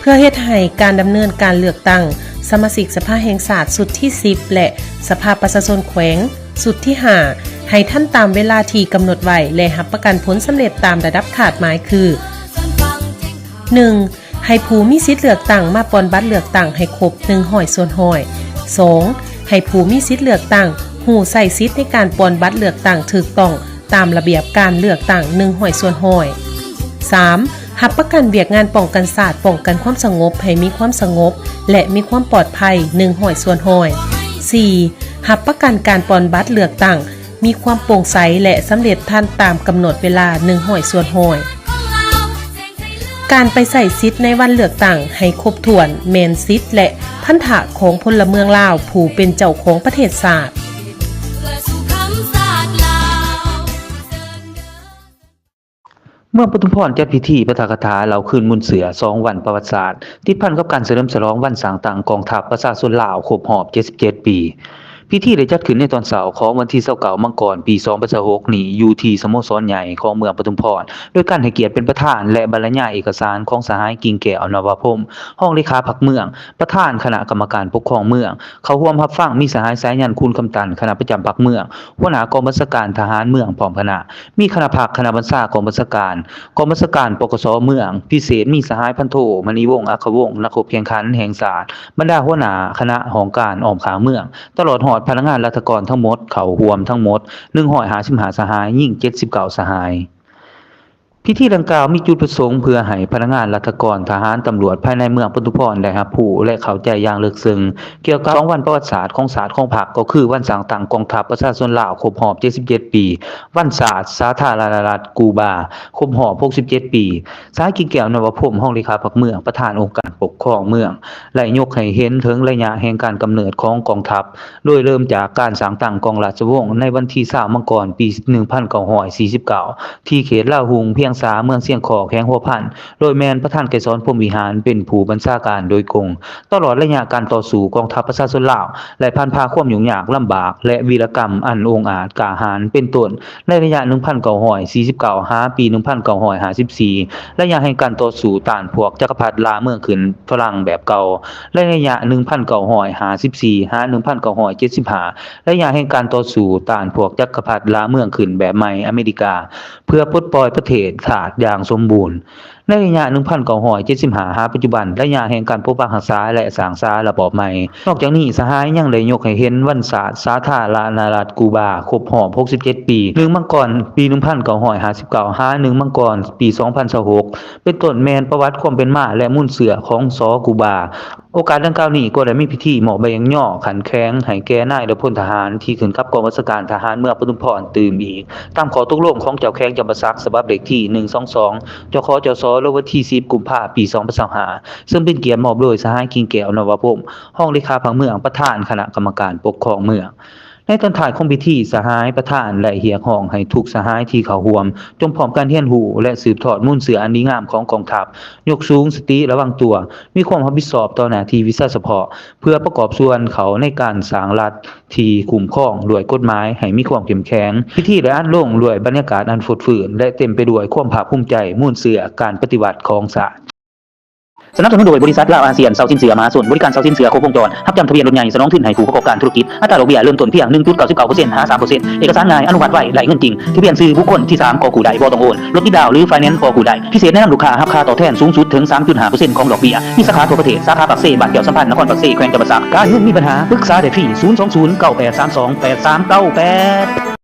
ເພື່ອເຮັດໃຫ້ການດຳເນີນການເລືອກຕັ້ງສະມາຊິກສະພາແຫ່ງຊາດຊຸດທີສິບ ແລະ ສະພາປະຊາຊົນແຂວງຊຸດທີຫ້າ ໃຫ້ທັນຕາມເວລາທີ່ກຳນົດໄວ້ ແລະ ຮັບປະກັນຜົນສຳເລັດຕາມລະດັບຄາດໝາຍຄື: ໜຶ່ງ ໃຫ້ຜູ້ມີສິດເລືອກຕັ້ງມາປ່ອນບັດເລືອກຕັ້ງໃຫ້ຄົບໜຶ່ງຮ້ອຍສ່ວນຮ້ອຍ. ສອງ ໃຫ້ຜູ້ມີສິດເລືອກຕັ້ງຮູ້ໃຊ້ສິດໃນການປ່ອນບັດເລືອກຕັ້ງຖືກຕ້ອງຕາມລະບຽບການເລືອກຕັ້ງໜຶ່ງຮ້ອຍສ່ວນຮ້ອຍ. ສາມ ຮັບປະກັນວຽກງານປ້ອງກັນຊາດ, ປ້ອງກັນຄວາມສະຫງົບໃຫ້ມີຄວາມສະຫງົບ ແລະ ມີຄວາມປອດໄພໜຶ່ງຮ້ອຍສ່ວນຮ້ອຍ. ສີ່ ຮັບປະກັນການປ່ອນບັດເລືອກຕັ້ງ ມີຄວາມໂປ່ງໃສ ແລະ ສຳເລັດທັນຕາມກຳນົດເວລາໜຶ່ງຮ້ອຍສ່ວນຮ້ອຍ. ການໄປໃຊ້ສິດໃນວັນເລືອກຕັ້ງໃຫ້ຄົບຖ້ວນ ແມ່ນສິດ ແລະ ພັນທະຂອງພົນລະເມືອງລາວຜູ້ເປັນເຈົ້າຂອງປະເທດຊາດ. ເມືອງປະທຸມພອນຈັດພິທີປາຖະກະຖາເລົ່າຄືນມູນເຊື້ອສອງວັນປະຫວັດສາດ ຕິດພັນກັບການສະເຫຼີມສະຫຼອງວັນສ້າງຕັ້ງກອງທັບປະຊາຊົນລາວຄົບຮອບເຈັດສິບເຈັດປີ. ພິທີໄດ້ຈັດຂຶ້ນໃນຕອນເຊົ້າຂອງວັນທີຊາວເກົ້າ ມັງກອນ ປີສອງພັນຊາວຫົກນີ້ ຢູ່ທີ່ສະໂມສອນໃຫຍ່ຂອງເມືອງປະທຸມພອນ ໂດຍການໃຫ້ກຽດເປັນປະທານ ແລະ ບັນລະຍາຍເອກະສານຂອງສະຫາຍ ກິ່ງແກ້ວ ອຳນະວະພົມ ຮອງເລຂາພັກເມືອງ, ປະທານຄະນະກຳມະການປົກຄອງເມືອງ. ເຂົ້າຮ່ວມຮັບຟັງມີສະຫາຍ ສາຍຍັນ ຄູນຄຳຕັນ ຄະນະປະຈຳພັກເມືອງ, ຫົວໜ້າກອງບັນຊາການທະຫານເມືອງ ພ້ອມຄະນະ, ມີຄະນະພັກຄະນະບັນຊາກອງບັນຊາການ, ກອງບັນຊາການ ປກສ ເມືອງ, ພິເສດມີສະຫາຍ ພັນໂທ ມະນີວົງ ອັກຂະວົງ ນັກຮົບແຂ່ງຂັນແຫ່ງຊາດ, ບັນດາຫົວໜ້າຄະນະຫ້ອງການອ້ອມຂ້າງເມືອງ, ຕະຫຼອດຮອດພະນັກງານລັດຖະກອນທັງໝົດ ເຂົ້າຮ່ວມທັງໝົດໜຶ່ງຮ້ອຍຫ້າສິບຫ້າສະຫາຍ, ຍິງເຈັດສິບເກົ້າສະຫາຍ. ພິທີດັ່ງກ່າວມີຈຸດປະສົງເພື່ອໃຫ້ພະນັກງານລັດຖະກອນ, ທະຫານ, ຕຳຫຼວດພາຍໃນເມືອງປະທຸມພອນໄດ້ຮັບຮູ້ ແລະ ເຂົ້າໃຈຢ່າງເລິກເຊິ່ງ ກ່ຽວກັບສອງວັນປະຫວັດສາດຂອງຊາດຂອງພັກ ກໍຄືວັນສ້າງຕັ້ງກອງທັບປະຊາຊົນລາວຄົບຮອບເຈັດສິບເຈັດປີ, ວັນຊາດສາທາລະນະລັດກູບາຄົບຮອບຫົກສິບເຈັດປີ. ສະຫາຍ ກິ່ງແກ້ວ ນະວະພົມ ຮອງເລຂາພັກເມືອງ, ປະທານອົງການປົກຄອງເມືອງ ໄດ້ຍົກໃຫ້ເຫັນເຖິງໄລຍະແຫ່ງການກຳເນີດຂອງກອງທັບ ໂດຍເລີ່ມຈາກການສ້າງຕັ້ງກອງລາຊະວົງໃນວັນທີຊາວ ມັງກອນ ປີໜຶ່ງພັນເກົ້າຮ້ອຍສີ່ສິບເກົ້າ ທີ່ເຂດລາວຮຸ່ງພຽງສາ ເມືອງຊຽງຄໍ້ ແຂວງຫົວພັນ ໂດຍແມ່ນປະທານໄກສອນ ພົມວິຫານ ເປັນຜູ້ບັນຊາການໂດຍກົງ. ຕະຫຼອດໄລຍະການຕໍ່ສູ້ກອງທັບປະຊາຊົນລາວ ໄດ້ຜ່ານຜ່າຄວາມຫຍຸ້ງຍາກລຳບາກ ແລະ ວີລະກຳອັນອົງອາດກ້າຫານ ເປັນຕົ້ນ ໃນໄລຍະໜຶ່ງພັນເກົ້າຮ້ອຍສີ່ສິບເກົ້າ ຫາປີໜຶ່ງພັນເກົ້າຮ້ອຍຫ້າສິບສີ່ ໄລຍະແຫ່ງການຕໍ່ສູ້ຕ້ານພວກຈັກກະພັດລ່າເມືອງຂຶ້ນຝຣັ່ງແບບເກົ່າ ແລະ ໄລຍະໜຶ່ງພັນເກົ້າຮ້ອຍຫ້າສິບສີ່ ຫາ ໜຶ່ງພັນເກົ້າຮ້ອຍເຈັດສິບຫ້າ ໄລຍະແຫ່ງການຕໍ່ສູ້ຕ້ານພວກຈັກກະພັດລ່າເມືອງຂຶ້ນແບບໃໝ່ອາເມລິກາ ເພື່ອປົດປ່ອຍປະເທດຊາດຢ່າງສົມບູນ. ໃນໄລຍະໜຶ່ງພັນເກົ້າຮ້ອຍເຈັດສິບຫ້າ ຫາປັດຈຸບັນ, ໄລຍະແຫ່ງການປົກປັກຮັກສາ ແລະ ສ້າງສາລະບອບໃໝ່. ນອກຈາກນີ້, ສະຫາຍຍັງໄດ້ຍົກໃຫ້ເຫັນວັນຊາດສາທາລະນະລັດກູບາຄົບຮອບຫົກສິບເຈັດປີ, ໜຶ່ງມັງກອນ ປີໜຶ່ງພັນເກົ້າຮ້ອຍຫ້າສິບເກົ້າ ຫາ ໜຶ່ງມັງກອນ ປີສອງພັນຊາວຫົກ ເປັນຕົ້ນແມ່ນປະຫວັດຄວາມເປັນມາ ແລະ ມູນເຊື້ອຂອງ ສ ກູບາ. ໂອກາດດັ່ງກ່າວນີ້ກໍໄດ້ມີພິທີມອບໃບຍ້ອງຍໍຂັ້ນແຂວງໃຫ້ແກ່ນາຍ ແລະ ພົນທະຫານທີ່ຂຶ້ນກັບກອງບັນຊາການທະຫານເມືອງປະທຸມພອນຕື່ມອີກ ຕາມຂໍ້ຕົກລົງຂອງເຈົ້າແຂວງຈຳປາສັກ ສະບັບເລກທີໜຶ່ງສອງສອງ ຈຂ ຈສ ລົງວັນທີສິບ ກຸມພາ ປີສອງພັນຊາວຫ້າ ເຊິ່ງເປັນກຽດມອບໂດຍສະຫາຍ ກິ່ງແກ້ວ ນະວະພົມ ຮອງເລຂາພັກເມືອງ, ປະທານຄະນະກຳມະການປົກຄອງເມືອງ. ໃນຕອນທ້າຍຂອງພິທີ, ສະຫາຍປະທານໄດ້ຮຽກຮ້ອງໃຫ້ທຸກສະຫາຍທີ່ເຂົ້າຮ່ວມ ຈົ່ງພ້ອມກັນຮຽນຮູ້ ແລະ ສືບທອດມູນເຊື້ອອັນດີງາມຂອງກອງທັບ, ຍົກສູງສະຕິລະວັງຕົວ, ມີຄວາມຮັບຜິດຊອບຕໍ່ໜ້າທີ່ວິຊາສະເພາະ ເພື່ອປະກອບສ່ວນເຂົ້າໃນການສ້າງລັດທີ່ຄຸ້ມຄອງດ້ວຍກົດໝາຍໃຫ້ມີຄວາມເຂັ້ມແຂງ. ພິທີໄດ້ອັດລົງດ້ວຍບັນຍາກາດອັນຟົດຟື້ນ ແລະ ເຕັມໄປດ້ວຍຄວາມພາກພູມໃຈ, ມູນເຊື້ອການປະຕິວັດຂອງຊາດ. ສະໜັບສະໜູນໂດຍ ບໍລິສັດລາວອາຊຽນເຊົ່າສິນເຊື່ອມະຫາຊົນ, ບໍລິການເຊົ່າສິນເຊື່ອຄົບວົງຈອນ, ຮັບຈຳທະບຽນລົດໃຫຍ່, ສະໜອງທຶນໃຫ້ຜູ້ປະກອບການທຸລະກິດ, ອັດຕາດອກເບ້ຍເລີ່ມຕົ້ນພຽງ ໜຶ່ງຈຸດເກົ້າເກົ້າເປີເຊັນ ຫາ ສາມເປີເຊັນ, ເອກະສານງ່າຍ, ອະນຸມັດໄວ, ໄດ້ເງິນຈິງ, ທະບຽນຊື່ບຸກຄົນທີສາມກໍກູ້ໄດ້, ບໍ່ຕ້ອງໂອນ, ລົດຕິດດາວ ຫຼື ໄຟແນນສ໌ກໍກູ້ໄດ້, ພິເສດແນະນຳລູກຄ້າຮັບຄ່າຕອບແທນສູງສຸດເຖິງ ສາມຈຸດຫ້າເປີເຊັນຂອງງດອກເບ້ຍ, ມີສາຂາທົ່ວປະເທດ, ສາຂາປາກເຊ, ບ້ານແກ້ວສຳພັນ, ນະຄອນປາກເຊ, ແຂວງຈຳປາສັກ. ການເງິນມີບັນຫາ? ປຶກສາໄດ້ຟຣີ ສູນສອງສູນ ເກົ້າແປດສາມສອງ ແປດສາມເກົ້າແປດ.